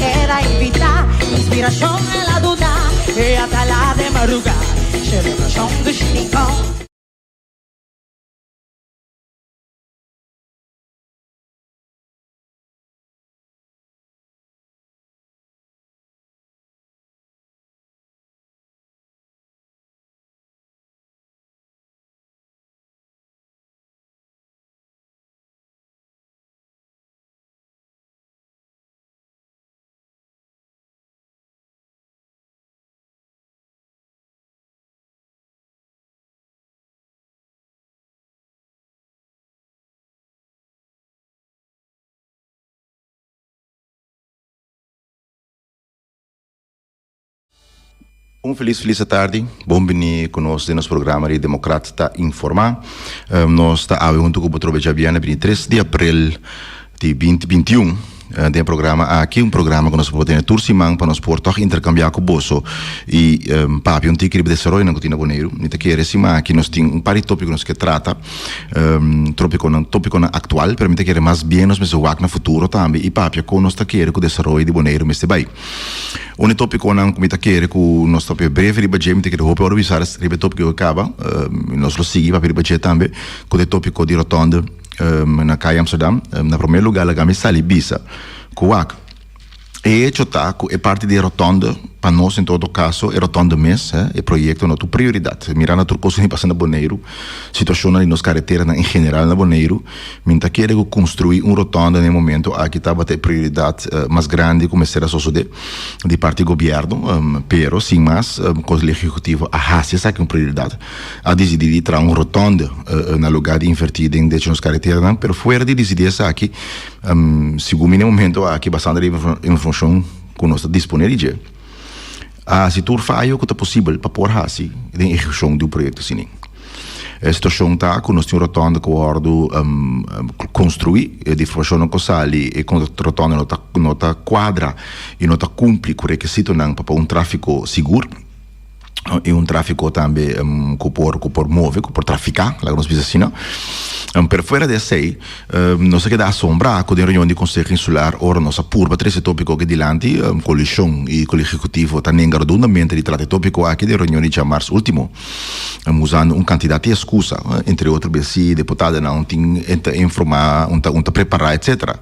keda invitá Inspirashon el a duna E ata la den marugá Selebrashon dushi Rincon. Un felis felis atardi, bon bini ku nos den nos programa di Demokrat ta Informa. Nos ta awe huntu ku bo trobe djabièrnè bini tres di aprel di binti binti un. Den e programa aki, un programa ku nos por tene tur siman pa nos por tòg interkambiá ku boso i papia un tiki riba desaroyonan ku tin na Boneiru. Mi ta kere siman aki nos tin un par di tópiko nos ke trata, trópikonan, tópikonan aktual, pero mi ta kere mas bien nos mester wak na futuro tambe i papia kon nos ta kere ku desaroyo di Boneiru mester bai. Un di tópikonan ku mi ta kere ku nos ta papia breve riba dje, mi ta kere hopi ora bisa riba e tópiko ku kaba, nos lo sigui papia riba dje tambe, ku ta e tópiko di rotònde. Na Kaya Amsterdam, na promé lugá laga mi sali bisa ku wak. E hecho ta ku e parti di e rotònde, pa nos en todo kaso e rotònde mes, e proyekto no ta un prioridat. Mirando tur kos ku ta pasa na Boneiru, situashonnan di nos kareteranan en general na Boneiru, mi no ta kere ku konstruí un rotònde na e momento aki tabata e prioridat mas grandi ku mester a sosodé di parti gobièrnu. Pero sin mas, Konseho Ehekutivo a hasi esaki un prioridat. A disidí di traha un rotonde na lugá di invertí den derecho nos kareteranan, pero fuera di disidí esaki, segun mi na e momento aki, basando riba e informashon ku nos ta disponé di dje, a hasi tur fayo ku ta posibel pa por hasi den ehekushon di un proyekto asina. E situashon ta ku nos tin un rotonde ku wòrdu konstruí, di informashonnan ku sali e rotonde no ta no ta kuadra i no ta kumpli ku rekisitonan pa un tráfiko sigur. i un tráfiko tambe ku por ku por move, ku por trafiká, laga nos bisa asina. Pero fuera di esei, nos a keda asombrá ku den reunion di Konseho Insular ora nos a purba trese e tópiko aki dilanti, koalishon i Kolegio Ehekutivo ta nenga rodundamente di trata e tópiko aki den reunion di djamars último, usando un kantidat di eskusa, entre otro besi deputadonan tin ta informá, un ta un ta prepará etcetera.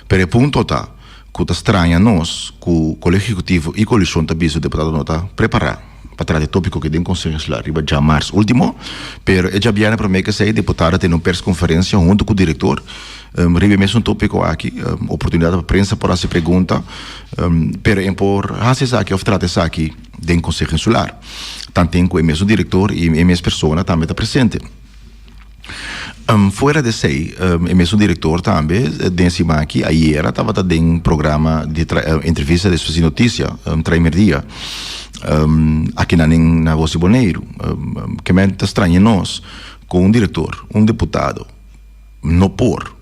Pero e punto ta. Ku ta straña nos ku Kolegio Ehekutivo i koalishon ta bisa deputado no ta prepará pa trata e tópiko aki den Konseho Insular riba djamars último, pero e djabièrnè promé ku esei deputado a tene un perskonferensia huntu ku direktor riba e mesun tópiko aki, oportunidat pa prensa por hasi pregunta, pero e por hasi esaki òf trata esaki den Konseho Insular, tanten ku e mesun direktor i e mes persona tambe ta presente. Fuera di esei, e mesun direktor tambe den siman aki, ayera, tabata den programa di entrevista despues di notisia, Trai Merdia, akinan den na Voz di Boneiru. Ke men ta straña nos ku un direktor, un deputado no por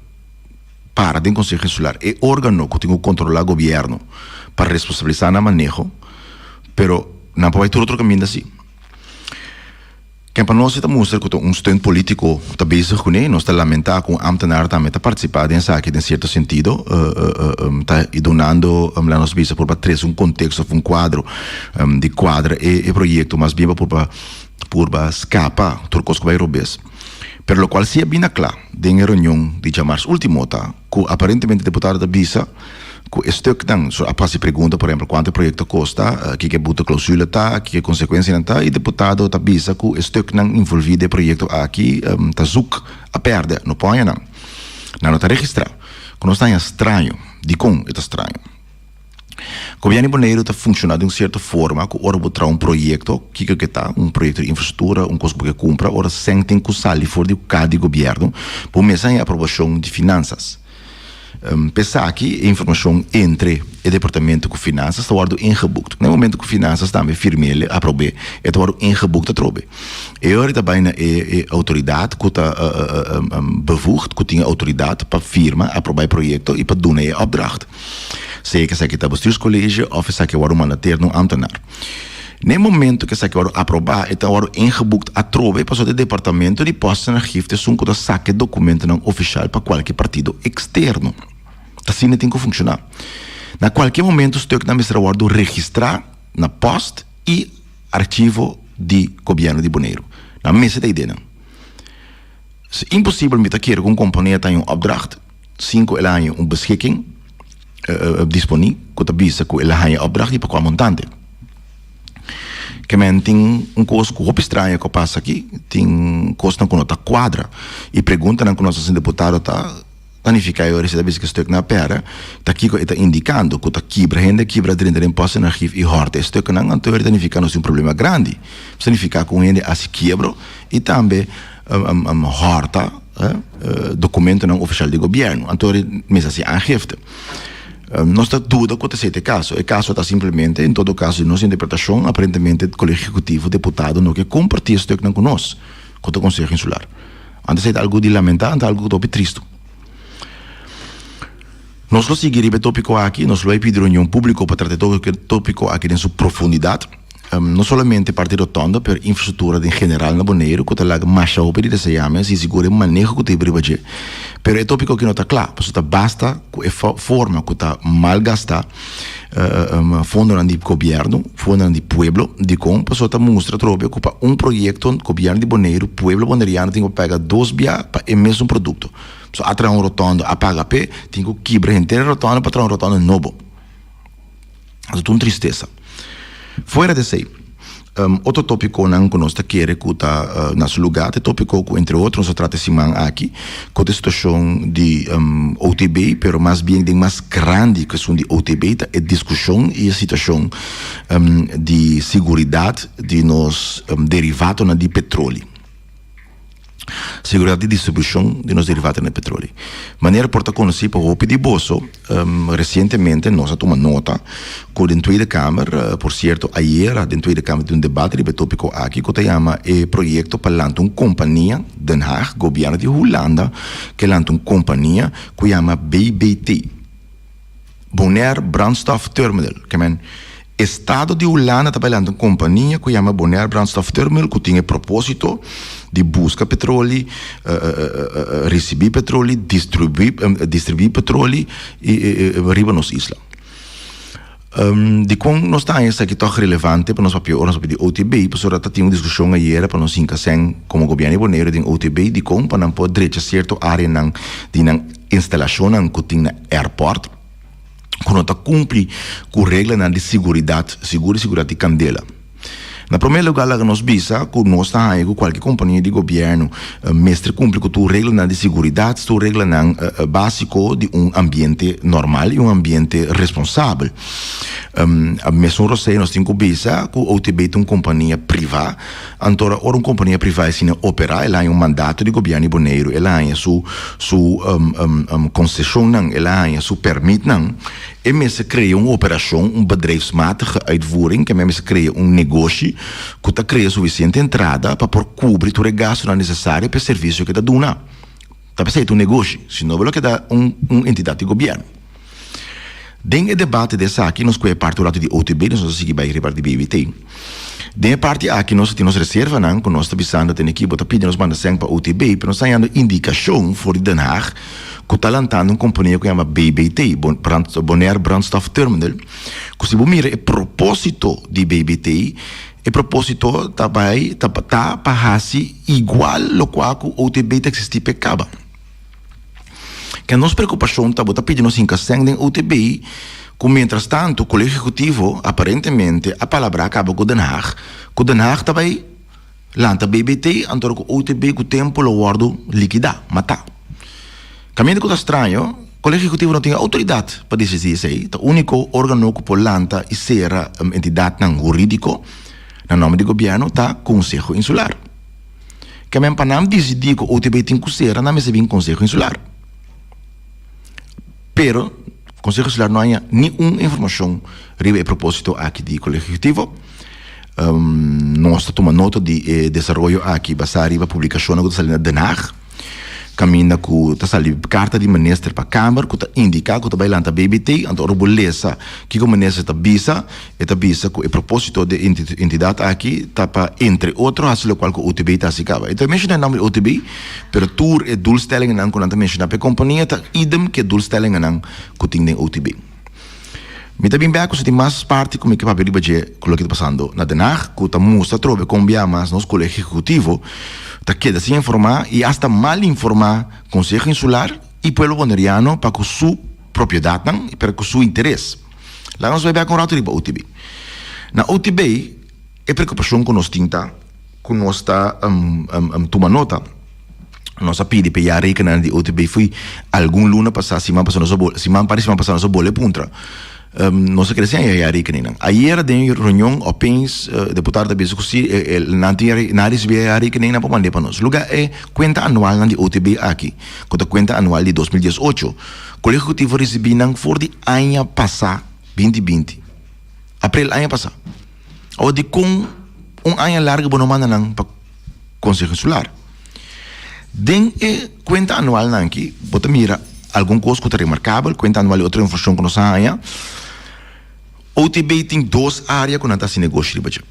para den Konseho Insular, e organo ku tin ku kontrolá gobièrnu pa responsabilisá nan maneho, pero nan por bai tur otro kaminda si. Ken pa nos e ta mustra ku ta un stunt polítiko ta bezig kuné. Nos ta lamentá ku un ámtenar tambe ta partisipá den esaki den sierto sentido. Ta dunando, laga nos bisa, por pa trese un konteksto òf un kuadro di kuadra e proyekto mas bien pa por pa purba skapa tur kos ku bai robes. Pero lokual si a bini kla den e reunion di djamars último ta ku aparentemente deputado ta bisa ku e stuknan, so a hasi pregunta por ehempel kuantu e proyekto kosta, kiko e boeteklausule ta, kiko e konsekuensianan ta i deputado ta bisa ku e stuknan involví den e proyekto aki ta zoek, a pèrdè, no por haña nan. Nan no ta registrá. Ku nos ta haña straño. Dikon e ta straño? Gobièrnu di Boneiru ta funshoná di un sierto forma ku ora bo traha un proyekto, kiko ke ta, un proyekto di infrastruktura, un kos ku bo ke kumpra, ora sèn tin ku sali for di ka di gobièrnu, bo mester haña aprobashon di finansas. P'esaki e informashon entre e departamento ku finansas ta wòrdu ingeboekt. Na e momento ku finansas tambe firm'el, aprob'é, e ta wòrdu ingeboekt atrobe. E ora ta bai na e outoridat ku ta bevoegd, ku tin e outoridat pa firma, aprobá e proyekto i pa duna e opdracht. Sea ku esaki ta bestuurscollege òf esaki a wòrdu mandateer na un ámtenar. Na e momento ku esaki wòrdu aprobá, e ta wòrdu ingeboekt atrobe pasobra e departamento di Post en Archief ta esun ku ta saka e dokumentonan ofishal pa kualke partido eksterno. Asina e tin ku funshoná. Na kualke momento stuknan mester a wòrdu registrá na pòst i archivo di gobièrnu di Boneiru. Nan mester ta idenan. Si imposibel mi ta kere ku un kompania ta haña un opdracht sin ku el a haña un beschikking disponí ku ta bisa ku el a haña e opdracht i pa kua montante. Ke men tin un kos ku hopi straño ku a pasa aki, tin kosnan ku no ta kuadra i preguntanan ku nos a hasi deputado ta ta nifiká e ora si ta bisa ku e stuk na pèrdè, ta kiko e ta indikando? Ku ta kibra hende a kibra drenta den pòst den archief i hòrta e stuknan? Anto e ta nifiká nos tin un problema grandi. Ta nifiká ku un hende a hasi kiebro i tambe hòrta dokumentonan ofishal di gobièrnu. Anto e mester hasi aangifte. Nos ta duda ku ta esei ta e kaso. E kaso ta simplemente, en todo kaso di nos interpretashon, aparentemente Kolegio Ehekutivo, deputado no ke kompartí e stuknan ku nos, ku ta Konseho Insular. Anto esei ta algu di lamentá, anto algu ku ta hopi tristu. Nos lo sigui riba e tópiko aki, nos lo a pidi reunion públiko pa trata e tópiko aki den su profundidat. No solamente parti rotonda, pero infrastruktura den general na Boneiru ku ta laga masha hopi di deseá mes i sigur e maneho ku ta hiba riba dje. Pero e tópiko aki no ta kla, pasobra ta basta ku e forma ku ta malgastá fondonan di gobièrnu, fondonan di pueblo. Dikon? Pasobra ta mustra atrobe ku pa un proyekto gobièrnu di Boneiru, pueblo boneriano tin ku paga dos bia pa e mesun produkto. So a traha un rotondo, a paga p'e, tin ku kibra henter e rotondo pa traha un rotondo nobo. Anto ta un tristesa. Fuera di esei, otro tópikonan ku nos ta kere ku ta na su lugá ta e tópiko ku entre otro nos a trata e siman aki, ku ta e situashon di OTB, pero mas bien den mas grandi ku esun di OTB ta e diskushon i e situashon di siguridat di nos derivatonan di petroli. Seguridad di distribucion di nos derivatonan di petroli. Manera por ta conoci pa hopi di boso, recientemente nos a tuma nota cu den Tweede Kamer, por cierto ayera den Tweede Kamer tin un debate riba e topico aki cu ta yama e proyecto pa lanta un compania, Den Haag, gobierno di Hulanda ke lanta un compania cu yama BBT. Bonaire Brandstof Terminal, ke men Estado di Hulanda ta bai lanta un kompania ku yama Bonaire Brandstof Terminal ku tin e propósito di buska petroli, risibí petroli, distribuí distribuí petroli riba nos isla. Dikon nos ta haña esaki tòg relevante pa nos papia ora nos papia di OTB? Pasobra ta tin un diskushon ayera pa nos hinka sèn komo gobièrnu di Boneiru den OTB dikon pa nan por drecha sierto áreanan di nan Instalashonnan ku tin na airport ku no ta kumpli ku reglanan di siguridat, sigur di siguridat di kandela. Na promé lugar laga nos bisa ku nos ta haña ku kualke kompania di gobièrnu mester kumpli ku tur reglanan di siguridat, tur reglanan básiko di un ambiente normal i un ambiente responsabel. Mesun Rosé nos tin ku bisa ku OTB ta un kompania privá. Anto ora un kompania privá asina operá, el a haña un mandato di gobièrnu di Boneiru, el a haña su su konseshonnan, el a haña su pèrmitnan, e mester krea un operashon, un bedrijfsmatige uitvoering, ke mester krea un negoshi ku ta krea sufisiente entrada pa por kubri tur e gastunan nesesario pa e servisio ku e ta duna. Ta p'esei ta un negoshi, si no bo lo keda un un entidat di gobièrnu. Den e debate di esaki nos kohe parti un ratu di OTB, nos a sigui bai riba di BBT. Den e parti aki nos a tin nos reservanan ku nos ta bisando tene ki bo ta pidi nos manda sèn pa OTB, pero nos ta hañando indikashon for di Den Haag ku ta lantando un kompania ku yama BBT, Bonaire Brandstof Terminal, ku si bo mira e propósito di BBT, e propósito ta bai ta ta pa hasi igual lokual ku OTB ta eksistí p'e kaba. Ke nos preokupashon ta bo ta pidi nos hinka sèn den OTB ku mientras tanto Kolegio Ehekutivo aparentemente a palabrá kaba ku Den Haag ku Den Haag ta bai lanta BBT anto ku OTB ku tempu lo wòrdu likidá, matá. Kaminda ku ta straño, Kolegio Ehekutivo no tin e outoridat pa disidí esei, ta úniko órgano ku por lanta i sera entidatnan hurídiko na nòmber di gobièrnu ta Konseho Insular. Ke men pa nan disidí ku OTB tin ku sera nan mester bin Konseho Insular. Pero Konseho Insular no haña ni un informashon riba e propósito aki di Kolegio Ehekutivo. Nos ta tuma nota di e desaroyo aki basá riba publikashonnan ku ta sali na Den Haag. Kaminda ku ta sali karta di minister pa Kamer ku ta indiká ku ta bai lanta BBT. Anto ora bo lesa kiko minister ta bisa, e ta bisa ku e propósito di e entidat aki ta pa entre otro hasi lokual ku OTB ta hasi kaba. E ta menshoná e nòmber di OTB, pero tur e doelstellingennan ku nan ta menshoná pa e kompania ta idem ku e doelstellingennan ku tin den OTB. Mi ta bin bek ku si tin mas parti ku mi ke papia riba dje ku loke ta pasando na Den Haag ku ta mustra atrobe kon bia mas nos Kolegio Ehekutivo ta keda sin informá i asta mal informá Konseho Insular i pueblo boneriano pa ku su propiedatnan i pa ku su interes. Laga nos bai bek un ratu riba OTB. Na OTB e preokupashon ku nos tin ta ku nos ta tuma nota. Nos a pidi pa e yarekennan di OTB fo'i algun luna pasá, siman pasá nos a bol, siman par di siman pasá nos a bole puntra. Nos a kere siña e yarekennan. Ayera den e reunion opeens deputado ta bisa ku si nan tin nan a risibí e yarekennan nan por mand'é pa nos. Luga e kuenta anualnan di OTB aki, ku ta kuenta anual di 2018, Kolegio Ehekutivo a risibí nan for di aña pasá 2020, aprel aña pasá. Awor dikon un aña largu bo no manda nan pa Konseho Insular? Den e kuenta anualnan aki bo ta mira algun kos ku ta remarkabel, kuenta anual i otro informashon ku nos a haña. OTB tin dos área ku nan ta hasi negoshi riba dje.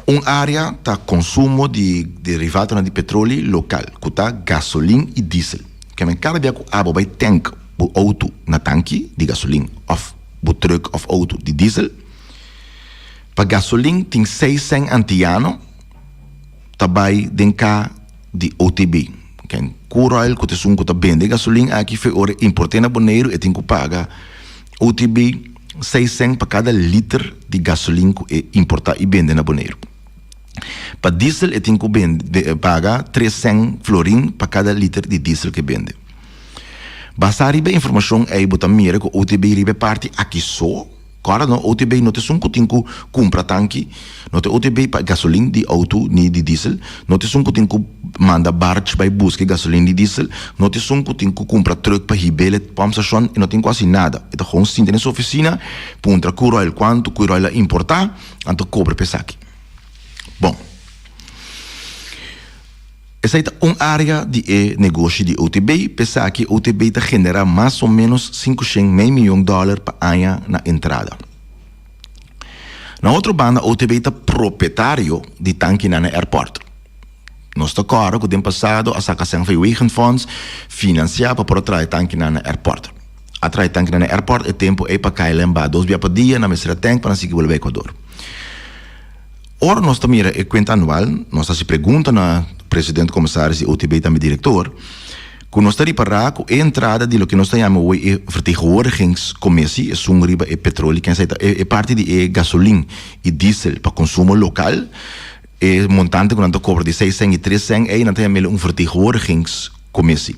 Un área ta konsumo di derivatonan di petroli lokal, ku ta gasolin i diesel. Kèmen kada bia ku abo bai tènk bo outo na tanki di gasolin òf bo trùk òf outo di diesel, pa gasolin tin seis sèn antiano. Ta bai den ka di OTB. Ken Curoil ku ta esun ku ta bende gasolin aki fe ora e import'é na Boneiru e tin ku paga OTB seis sèn pa kada liter di gasolin ku e importá i bende na Boneiru. Pa diesel e tin ku paga tres sèn florin pa kada liter di diesel ku e bende. Basá riba e informashon ei bo ta mira ku OTB riba e parti aki so. Kòrda no, OTB no ta esun ku tin ku kumpra tanki, no ta OTB pa gasolin di outo ni di diesel, no ta esun ku tin ku manda barge bai buska e gasolin di diesel, no ta esun ku tin ku kumpra trùk pa hib'el e pòmpstashon, e no tin ku hasi nada. E ta gewoon sinta den su ofisina, puntra Curoil kuantu Curoil a importá, anto kobra pa esaki. Bon. Esei ta un área di e negoshi di OTB, p'esaki OTB ta generá mas o ménos 500 mei mion dòler pa aña na entrada. Na otro banda OTB ta propietario di tankinan na airport. Nos ta kòrda ku den pasado a saka sèn for e Wegenfonds finansiá pa por a traha e tankinan na airport. A traha e tankinan na airport e tempu ei pa KLM baha dos bia pa dia nan mester a tènk pa nan sigui bolbe Ecuador. Ora nos ta mira e kuenta anual, nos ta hasi pregunta na president, komisaris di OTB tambe direktor, ku nos ta ripará ku e entrada di loke nos ta yama awor e vertegenwoordigingscommissie, esun riba e petroli, ken sa e parti di e gasolin i diesel pa konsumo lokal, e montante ku nan ta kobra di seis sèn i tres sèn ei nan ta yam'el un vertegenwoordigingscommissie.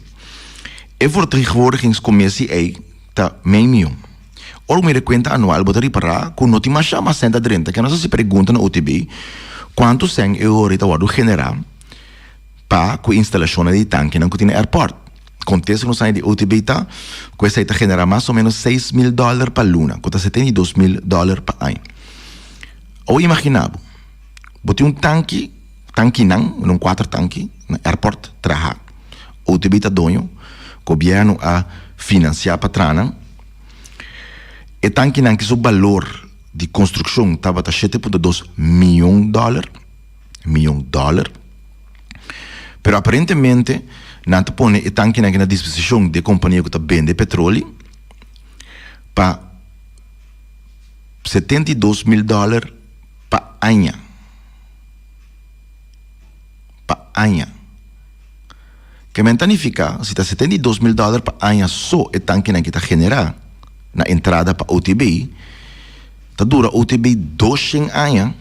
E vertegenwoordigingscommissie ei ta mei mion. Ora bo mira e kuenta anual bo ta ripará ku no tin masha mas sèn ta drenta. Ke nos hasi pregunta na OTB kuantu sèn e ora ta wòrdu generá pa ku e instalashonnan di tankinan ku tin na airport. Kontesta ku nos haña di OTB ta ku esei ta generá mas o ménos 6000 dòler pa luna, ku ta 72000 dòler pa aña. Awor imaginá bo, bo tin un tanki, tankinan, un kuater tanki na airport traha. OTB ta doño, gobièrnu a finansiá pa traha nan. E tankinan ki su balor di konstrukshon tabata 7.2 mion dòler, mion dòler. Pero aparentemente nan ta pone e tankinan aki na disposishon di e kompania ku ta bende petroli pa 72 mil dòler pa aña. Pa aña. Ke men ta nifiká si ta 72 mil dòler pa aña so e tankinan ki ta generá na entrada pa OTB, ta dura OTB 200 aña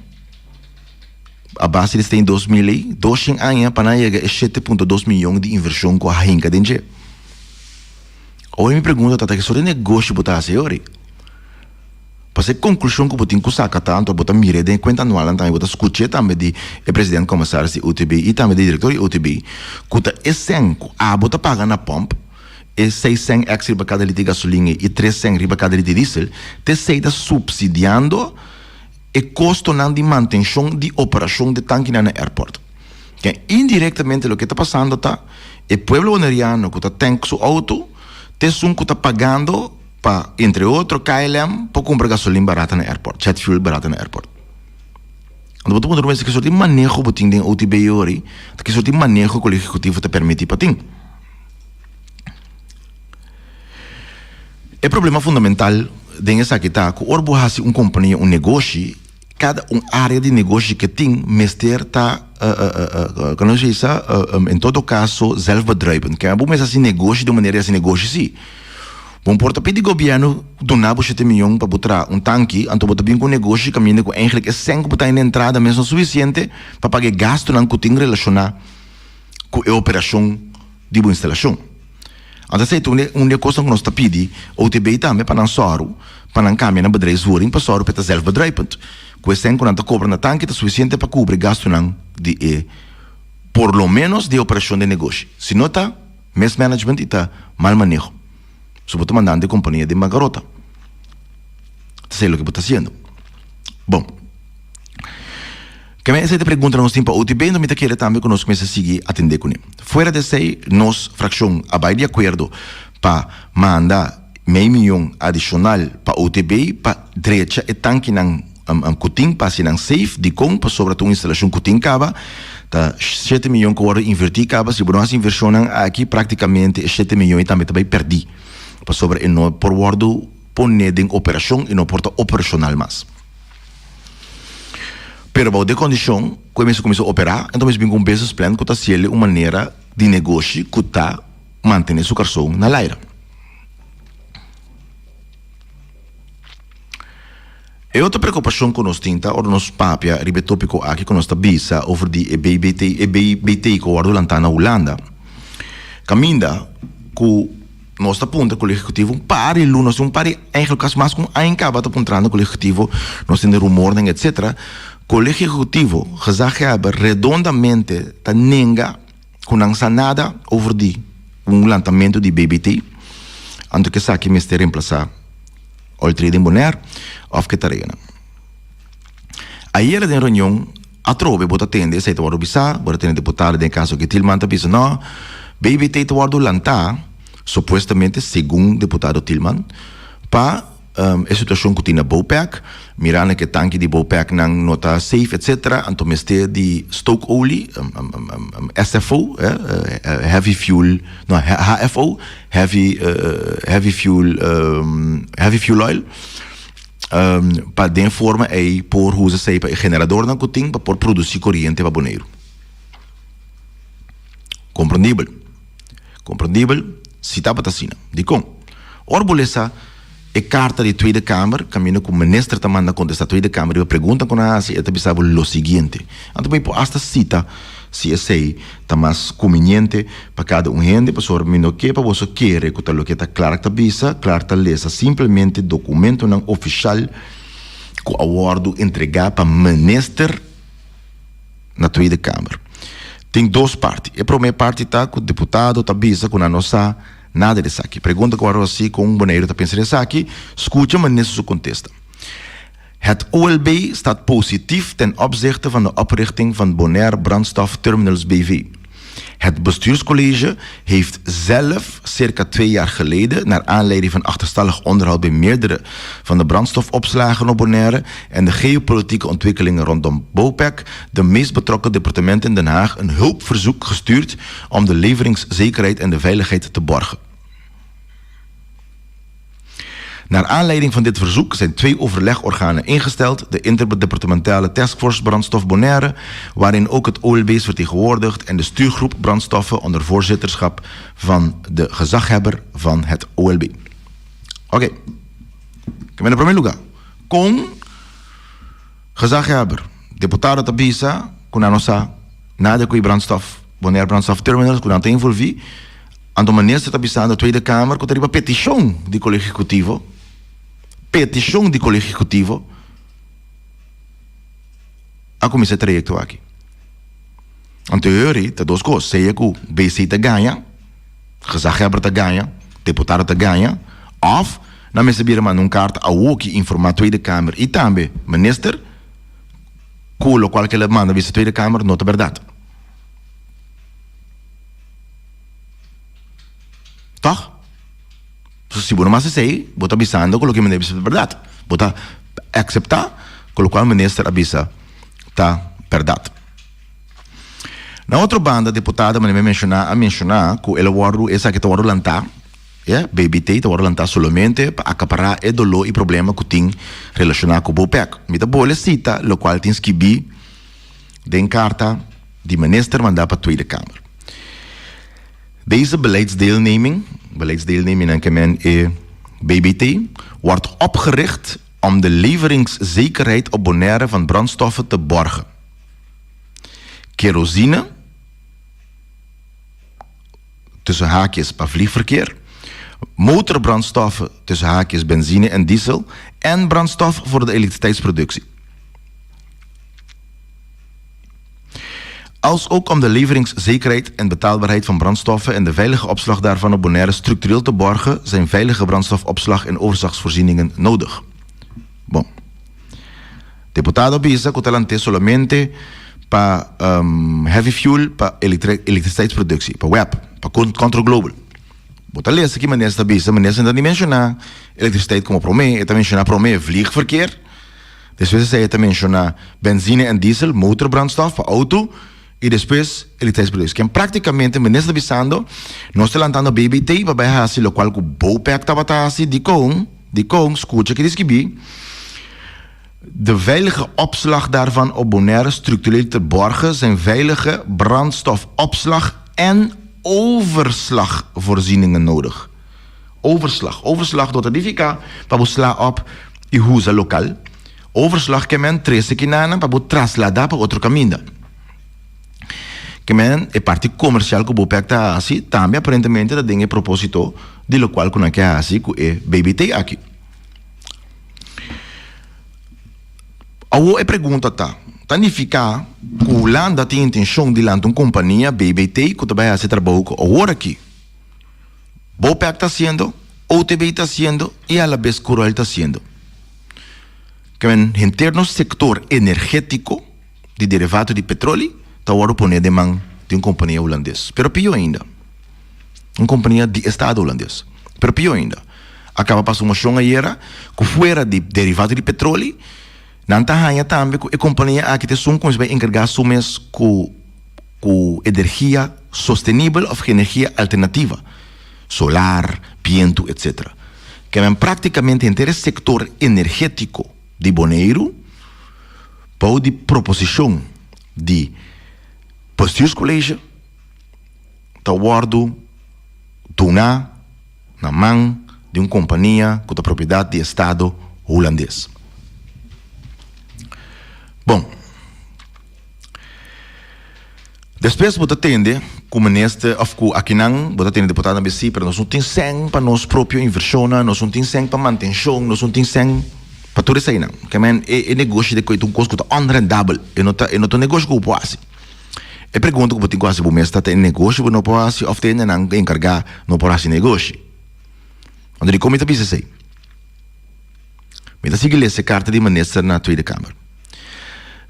a base di 72 mil ei, 200 aña pa nan yega e 7.2 miyon di invershon ku a hinka den dje. Awor mi pregunta ta, ta ke sort di negoshi bo ta hasi ayori? Pasobra e konklushon ku bo tin ku saka ta, anto bo ta mir'é den e kuenta anualnan tambe, bo ta skuch'é tambe di e president komisaris di OTB i tambe di direktor di OTB, ku ta e sèn ku abo ta paga na pòmp, e seis sèn èks riba kada liter di gasolin ei i tres sèn riba kada liter di diesel, t'esei ta supsidiando e kostonan di mantenshon di operashon di tankinan na airport. Ken indirektamente loke ta pasando ta, e pueblo boneriano ku ta tènk su outo, t'esun ku ta pagando, Pa, entre otro, KLM por cumpra gasolin barata na airport, jet fuel barata na airport. Anto bo ta puntra bo mes ki soort di maneho bo tin den OTB yori, ta ki soort di maneho cu Ejecutivo ta permiti pa tin. E problema fundamental den esaki ta ku ora bo hasi un kompania, un negoshi, kada un área di negoshi ke tin mester ta kono nos bisa en todo kaso zelfbedruipend. Kende bo mester hasi negoshi di un manera di hasi negoshi si. Bo por ta pidi gobièrnu duna bo shete miyon pa bo traha un tanki, anto bo ta bin ku un negoshi kaminda ku eigentlik e sèn ku bo ta haña na entrada mes no sufisiente pa paga e gastunan ku tin relashoná ku e operashon di bo instalashon. Anto esei ta un di e kosnan ku nos ta pidi OTB tambe pa nan sòru pa nan kambia nan bedrijfsvoering pa sòru pa e ta zelfbedruipend. Ku e sèn ku nan ta kobra na tanki ta sufisiente pa kubri gastunan di e por lo ménos di e operashon di e negoshi. Si no ta mismanagement i ta mal maneho. So bo ta mandando e kompania den bankarota. Ta esei loke bo ta hasiendo. Bon. Keme esei ta pregunta nos tin pa OTB, enton mi ta kere tambe ku nos kuminsá sigui atendé kuné. Fuera di esei, nos frakshon a bai di akuerdo pa manda mei miyon adishonal pa OTB pa drecha e tankinan ku tin pa hasi nan safe. Dikon? Pasobra ta un instalashon ku tin kaba. Ta shete miyon ku wòrdu invertí kaba. Si bo no hasi invershonnan aki, praktikamente e shete miyon ei tambe ta bai pèrdí, pasobra e no por wòrdu poné den operashon i no por ta operashonal mas. Pero bou de kondishon ku e mester kuminsá operá, enton mester bin ku un business plan ku ta hasiel un manera di negoshi ku ta mantené su karson na laira. E otro preokupashon ku nos tin ta ora nos papia riba e tópiko aki ku nos ta bisa over di e BBT, e BBT ku a wòrdu lantá na Hulanda, kaminda ku Nos ta puntra ku Lehekutivo un par di luna, un par di eigenlijk kas mas ku un aña kaba ta puntrando ku Lehekutivo, nos tende rumornan etcetera, ku Lehekutivo, gezaghebber, redondamente ta nenga ku nan sa nada over di un lantamentu di BBT, anto ku esaki mester remplasá Oil Trading Bonaire òf ke tareanan. Ayera den reunion atrobe bo ta tende esei ta wòrdu bisá, bo ta tende diputado den e kaso aki Thielman ta bisa no, BBT ta wòrdu lantá supuestamente segun diputado Thielman pa e situashon ku tin na Bopec, mirando ku e tanki di Bopec nan no ta safe etcetera, anto mester di stookolie, SFO, heavy fuel, no HFO, heavy heavy fuel heavy fuel oil. Pa den forma ei por usa esei pa e generadornan ku tin pa por produsí koriente pa Boneiru. Komprendibel. Komprendibel si tabata asina. Dikon? Ora bo lesa e karta di Tweede Kamer kaminda ku minister ta manda kontestá Tweede Kamer riba pregunta ku nan a hasi e ta bisa bo lo siguiente. Anto bo por asta sita si esei ta mas kuminiente pa kada un hende, pasobra mi no ke pa boso kere ku ta loke ta Clark ta bisa, Clark ta lesa simplemente dokumentonan ofishal ku a wòrdu entregá pa minister na Tweede Kamer. Tin dos parti. E promé parti ta ku diputado ta bisa ku nan no sa nada di esaki. Pregunta ku wòrdu hasi kon Boneiru ta pensa di esaki, skucha minister su kontesta. Het OLB staat positief ten opzichte van de oprichting van Bonaire Brandstof Terminals BV. Het bestuurscollege heeft zelf circa twee jaar geleden, naar aanleiding van achterstallig onderhoud bij meerdere van de brandstofopslagen op Bonaire en de geopolitieke ontwikkelingen rondom BOPEC, de meest betrokken departementen in Den Haag een hulpverzoek gestuurd om de leveringszekerheid en de veiligheid te borgen. Naar aanleiding van dit verzoek zijn twee overlegorganen ingesteld, de Interdepartementale Taskforce Brandstof Bonaire, waarin ook het OLB is vertegenwoordigd, en de Stuurgroep Brandstoffen onder voorzitterschap van de gezaghebber van het OLB. Oké, ik ben na promé lugá. Kon gezaghebber, deputado ta bisa ku nan no sa nada ku e brandstof, Bonaire Brandstof Terminals, ku nan ta envolví, Anto minister ta bisando Tweede Kamer ku ta riba petishon di Kolegio Ehekutivo, petishon di Kolegio Ehekutivo, a kuminsá e trayekto aki. Anto e hori ta dos kos, sea ku BC ta gaña, gezaghebber ta gaña, deputado ta gaña, òf nan mester bira manda un karta awoki informá Tweede Kamer i tambe minister ku lokual ke el a manda bisa Tweede Kamer no ta bèrdat. Tòg? Pasobra si bo no mas esei, bo ta bisando ku loke minister a bisa ta bèrdat. Bo ta akseptá ku lokual minister a bisa ta bèrdat. Na otro banda, deputado manera mi a menshoná a menshoná ku el a wòrdu esaki ta wòrdu lantá. Ya, BBT ta wòrdu lantá solamente pa akapará e doló i problema ku tin relashoná ku BOPEC. Mi ta bole sita lokual tin skibí den karta di minister mandá pa Tweede Kamer. Deze beleidsdeelneming, beleidsdeelneming nan ke men e BBT, wordt opgericht om de leveringszekerheid op Bonaire van brandstoffen te borgen. Kerosine, tussen haakjes pa vliegverkeer, motorbrandstoffen, tussen haakjes benzine en diesel, en brandstof voor de elektriciteitsproductie. Als ook om de leveringszekerheid en betaalbaarheid van brandstoffen en de veilige opslag daarvan op Bonaire structureel te borgen, zijn veilige brandstofopslag en overslagsvoorzieningen nodig. Bon. Deputado a bisa ku ta lant'é solamente pa heavy fuel pa elektriciteitsproductie, pa web, pa Control Global. Bo ta lesa ki minister ta bisa, minister no ta ni menshoná elektriciteit komo promé, e ta menshoná promé vliegverkeer, despues esei e ta menshoná benzine en diesel, motorbrandstof pa auto, i despues elektriciteitsproductie. Ken praktikamente minister ta bisando nos ta lantando BBT pa bai hasi lokual ku BOPEC tabata hasi, dikon? Dikon? Skucha ki ta skibí. De veilige opslag daarvan op Bonaire structureel te borgen zijn veilige brandstofopslag en overslagvoorzieningen nodig. Overslag. Overslag no ta nifica pa bo sla op y huza local. Overslag ke men trece kinanan pa bo traslada pa otro caminda. Ke men e parti comercial cu Bopec ta haci tambe aparentemente ta den e proposito di locual cu nan ke haci cu e BBT aki. Awor e pregunta ta, ta nifiká ku Hulanda tin intenshon di lanta un kompania, BBT, ku ta bai hasi e trabou ku awor aki Bopec ta hasiendo, OTB ta hasiendo i alabes Curoil ta hasiendo? Ke henter nos sektor energétiko di derivato di petroli ta wòrdu pone den man di un kompania hulandes. Pero pió ainda, un kompania di estado hulandes. Pero pió ainda, a kaba pasa un moshon ayera ku fuera di derivato di petroli, nan ta haña tambe ku e kompania aki ta esun ku mester bai enkargá su mes ku ku energia sostenibel òf energia alternativa, solar, bientu, etcetera. Ke men praktikamente henter e sektor energétiko di Boneiru bou di proposishon di Bestuurscollege ta wòrdu duná na man di un kompania ku ta propiedat di estado hulandes. Bon, despues bo ta tende ku minister òf ku akinan bo ta tende deputadonan bisa si, pero nos no tin sèn pa nos propio invershonnan, nos no tin sèn pa mantenshon, nos no tin sèn pa tur eseinan. Ke men e negoshi de koe ta un kos ku ta onrendabel, e no ta e no ta un negoshi ku bo por hasi. E pregunta ku bo tin ku hasi bo mes ta, ta e negoshi bo no por hasi òf ta e hendenan ku enkargá no por hasi negoshi? Anto dikon mi ta bisa esei? Mi ta sigui lesa e karta di minister na Tweede Kamer.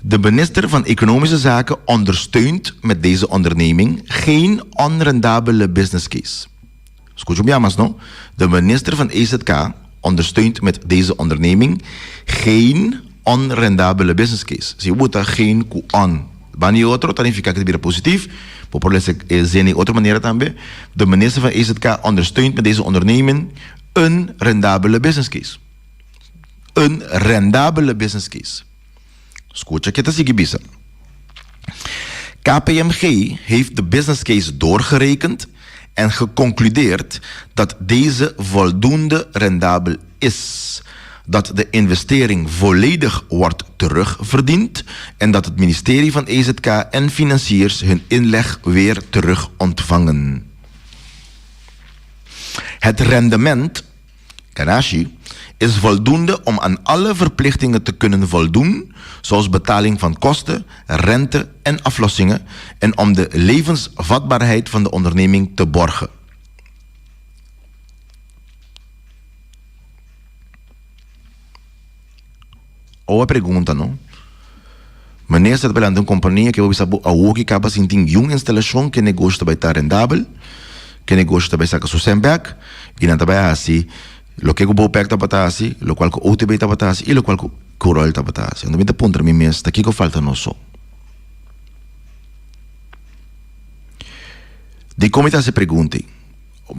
De minister van Economische Zaken ondersteunt met deze onderneming geen onrendabele business case. Skucha un bia mas no. De minister van EZK ondersteunt met deze onderneming geen onrendabele business case. Si bo buta geen ku on banda di otro ta nifiká ku ta bira positief. Bo por lesa e zin di otro manera tambe. De minister van EZK ondersteunt met deze onderneming een rendabele business case. Een rendabele business case. Skucha ke ta sigui bisa. KPMG heeft de business case doorgerekend en geconcludeerd dat deze voldoende rendabel is, dat de investering volledig wordt terugverdiend en dat het ministerie van EZK en financiers hun inleg weer terug ontvangen. Het rendement Ganashi, is voldoende om aan alle verplichtingen te kunnen voldoen, zoals betaling van kosten, rente en aflossingen, en om de levensvatbaarheid van de onderneming te borgen. Awo e pregunta no. Minister ta belanta un kompania ke bo bisa bo awo ki kaba sin tin yun instalashon ke negoshi ta bai ta rendabel, ke negoshi ta bai saka su sèn bèk i nan ta bai hasi loke ku Bopec tabata hasi, lokual ku OTB tabata hasi i lokual ku Curoil tabata hasi. Anto mi ta puntra mi mes ta kiko falta nos so. Dikon mi ta hasi e pregunta ei?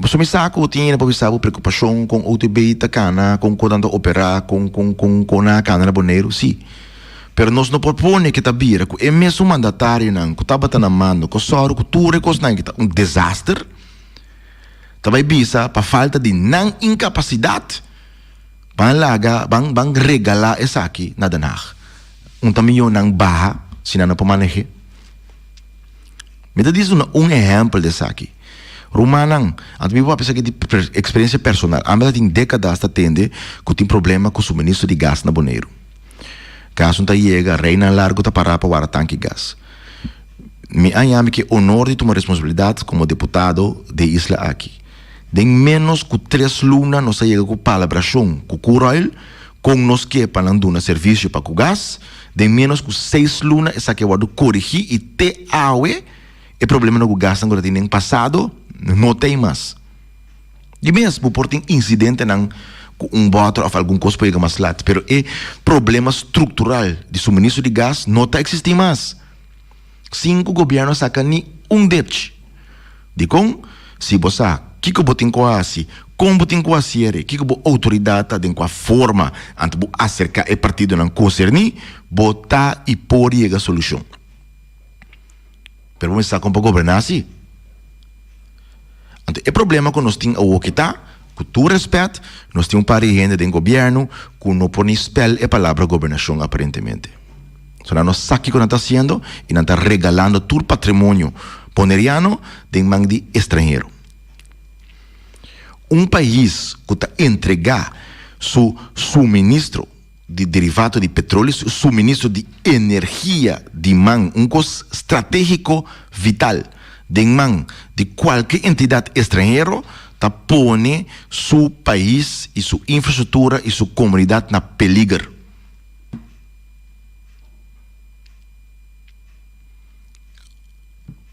So mi sa ku tin hende por bisa bo preokupashon kon OTB ta kana, kon kon nan ta operá, kon kon kon kon nan a kana na Boneiru, sí. Pero nos no por pone ke ta bira ku e mesun mandatarionan ku tabata na mando ku a sòru ku tur e kosnan aki ta un desaster, ta bai bisa pa falta di nan inkapasidat ban laga ban ban regalá esaki na Den Haag. Un ta mihó nan baha si nan no por maneh'é. Mi ta dis duna un ehèmpel di esaki. Rumannan, anto mi por papia esaki di eksperensia personal. Ami ta tin dékadas ta tende ku tin problema ku suministro di gas na Boneiru. Gas no ta yega, reinan largu ta pará pa wara tanki gas. Mi a haña mi ku e onor di tuma responsabilidat komo deputado di e isla aki. Den ménos ku tres luna nos a yega ku palabrashon ku Curoil kon nos ke pa nan duna servisio pa ku gas. Den ménos ku seis luna esaki a wòrdu korigí i te awe e problemanan ku gasnan ku ta tin den pasado no ta ei mas. Di mes bo por tin insidentenan ku un bòter òf algun kos por yega mas lat, pero e problema struktural di suministro di gas no ta eksistí mas. Sin ku gobièrnu a saka ni un depchi. Dikon? Si bo sa kiko bo tin ku hasi, kon bo tin ku hasier, kiko bo outoridat ta, den kua forma anto bo aserká e partidonan konserní, bo ta i por yega solushon. Pero bo mester sa kon pa goberná si. Anto e problema ku nos tin awoki ta, ku tur rèspèt, nos tin un par di hende den gobièrnu ku no por ni spèl e palabra gobernashon aparentemente. So nan no sa kiko nan ta hasiendo i nan ta regalando tur patrimonio boneriano den man di estranhero. Un pais ku ta entregá su suministro di derivato di petroleo, su suministro di energia di man, un kos stratégiko vital, den man di kualke entidat estranhero, ta pone su pais i su infrastruktura i su komunidat na peliger.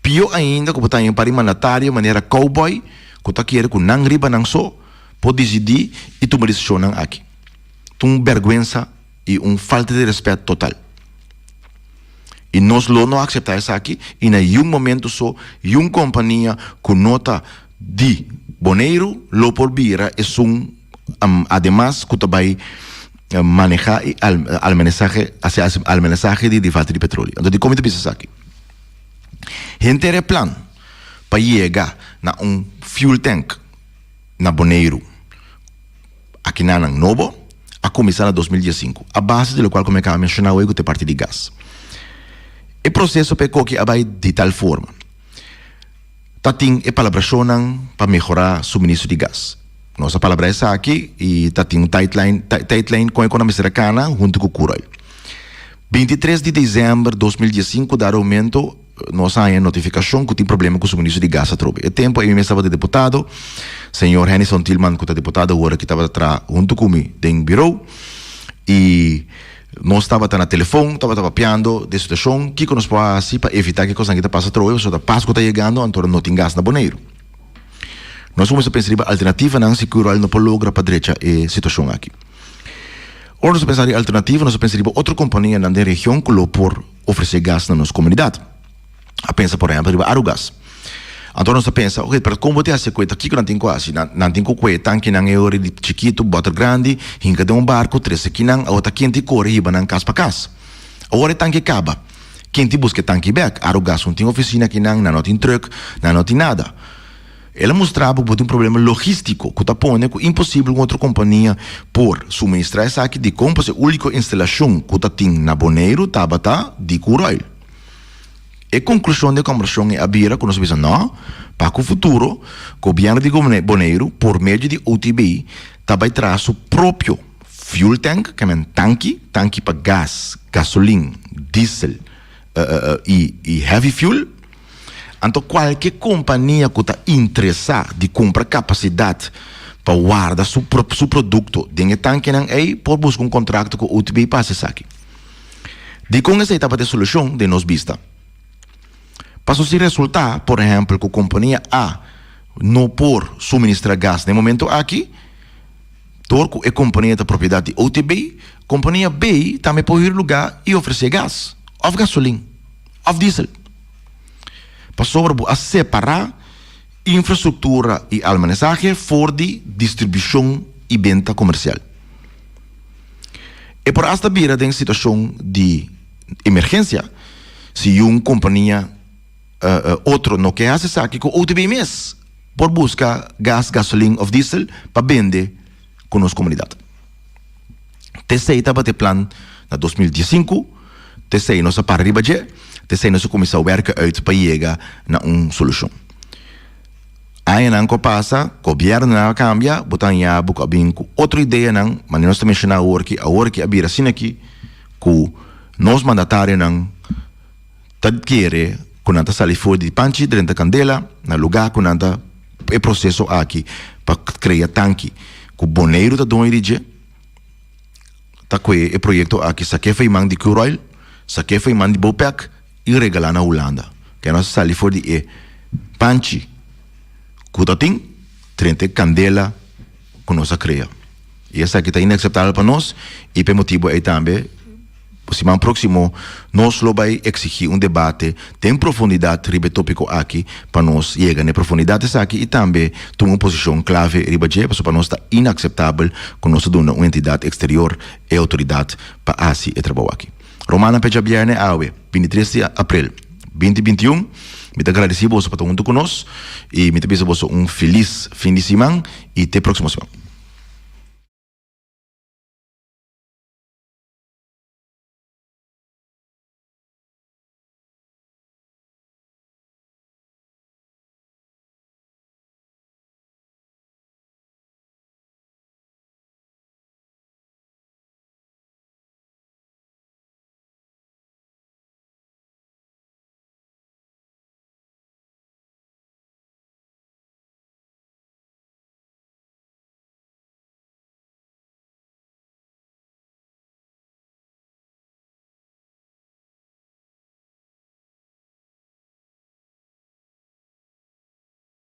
Pió ainda ku bo ta haña un par di mandatario manera cowboy ku ta kere ku nan riba nan so por disidí i tuma desishonnan aki. Ta un bèrgwensa i un falta di rèspèt total. I nos lo no akseptá esaki i na yun momentu so yun kompania ku no ta di Boneiru lo por bira esun ademas ku ta bai maneha i almanesahe hasi almanesahe di falta di petroleo. Anto dikon mi ta bisa esaki? Henter e plan pa yega na un fuel tank na Boneiru akinanan nobo a kuminsá na 2015 a base di lokual ku mi a kaba menshoná awor ku ta e parti di gas. E proseso pa e koki a bai di tal forma. Ta tin e palabrashonnan pa mehorá suministro di gas. Nos a palabrá esaki i ta tin un tijdlijn, tijdlijn kon e kon a mester a kana huntu ku Curoil. 23 di desèmber 2015 dado momento nos a haña notifikashon ku tin problema ku suministro di gas atrobe. E tempu ei mi mes tabata diputado, señor Hennyson Thielman ku ta diputado awor aki tabata traha huntu ku mi den birou i Nos tabata na telefon, tabata papiando di e situashon, kiko nos por hasi pa evitá ku e kosnan aki ta pasa atrobe, pasobra ta Pasku ta yegando, anto no tin gas na Boneiru. Nos a kuminsá pensa riba alternativanan si Curoil no por logra pa drecha e situashon aki. Ora nos a pensa riba alternativa, nos a pensa riba otro kompanianan den region ku lo por ofresé gas na nos komunidat. A pensa por ehempel riba Arugas. Anto nos ta pensa, oke, pero kon bo tin hasi e kueta? Kiko nan tin ku hasi? Nan, nan tin ku kue e tankinan e ora di chikitu, bòter grandi, hinka den un barku, trese kinan, awor ta ken tin kore hiba nan kas pa kas. Awor e tanki kaba, ken tin buska e tanki bèk? Arugas no tin ofisina kinan, nan no tin trùk, nan no tin nada. El a mustra bo ku bo tin un problema logístiko ku ta pone ku imposibel un otro kompania por suministrá esaki dikon pasobra e úniko instalashon ku ta tin na Boneiru tabata di Curoil. E konklushon di e kòmbersashon ei a bira ku nos a bisa nò, pa ku futuro gobièrnu di Boneiru por medio di OTB ta bai traha su propio fuel tank, ke men tanki, tanki pa gas, gasolin, diesel i i heavy fuel. Anto kualke kompania ku ta interesá di kumpra kapasidat pa warda su su produkto den e tankinan ei por buska un kontrakto ku OTB pa hasi esaki. Dikon esei tabata e solushon den nos bista? Paso si resultá, por ehèmpel, ku kompania A no por suministrá gas na e momento aki, dor ku e kompania ta propiedat di OTB, kompania B tambe por hür lugá i ofresé gas, òf gasolin, òf diesel. Pasobra bo a separá. Infrastruktura i almanesahe for di distribushon i benta komersial. E por asta bira den situashon di emergensia si un kompania otro no ke hasi esaki ku OTB mes por buska gas, gasolin òf diesel pa bende ku nos komunidat. T'esei tabata e plan na 2015, t'esei nos a para riba dje, t'esei nos a kuminsá wèrka uit pa yega na un solushon. Añanan ku a pasa, gobièrnunan a kambia, bo ta haña bo ku a bin ku otro ideanan, manera nos ta menshoná awor ki, awor ki a bira asina aki ku nos mandatarionan ta kere ku nan ta sali for di panchi drenta kandela na lugá ku nan ta e proseso aki pa krea tanki ku Boneiru ta doño di dje, ta kue e proyekto aki sak'é for e man di Curoil, sak'é for e man di Bopec i regalá na Hulanda. Ke nos a sali for di e panchi ku ta tin drenta e kandela ku nos a krea. I esaki ta inakseptabel pa nos i pa e motibu ei tambe siman próksimo nos lo bai eksigí un debate den profundidat riba e tópiko aki pa nos yega na e profundidat esaki i tambe tuma un posishon klave riba dje pasobra pa nos ta inakseptabel ku nos ta duna un entidat eksterior e outoridat pa hasi e trabou aki. Romana pa e djabièrnè awe, 23 di aprel 2021, mi ta gradisí boso pa ta huntu ku nos i mi ta bisa boso un felis fin di siman i te próksimo siman.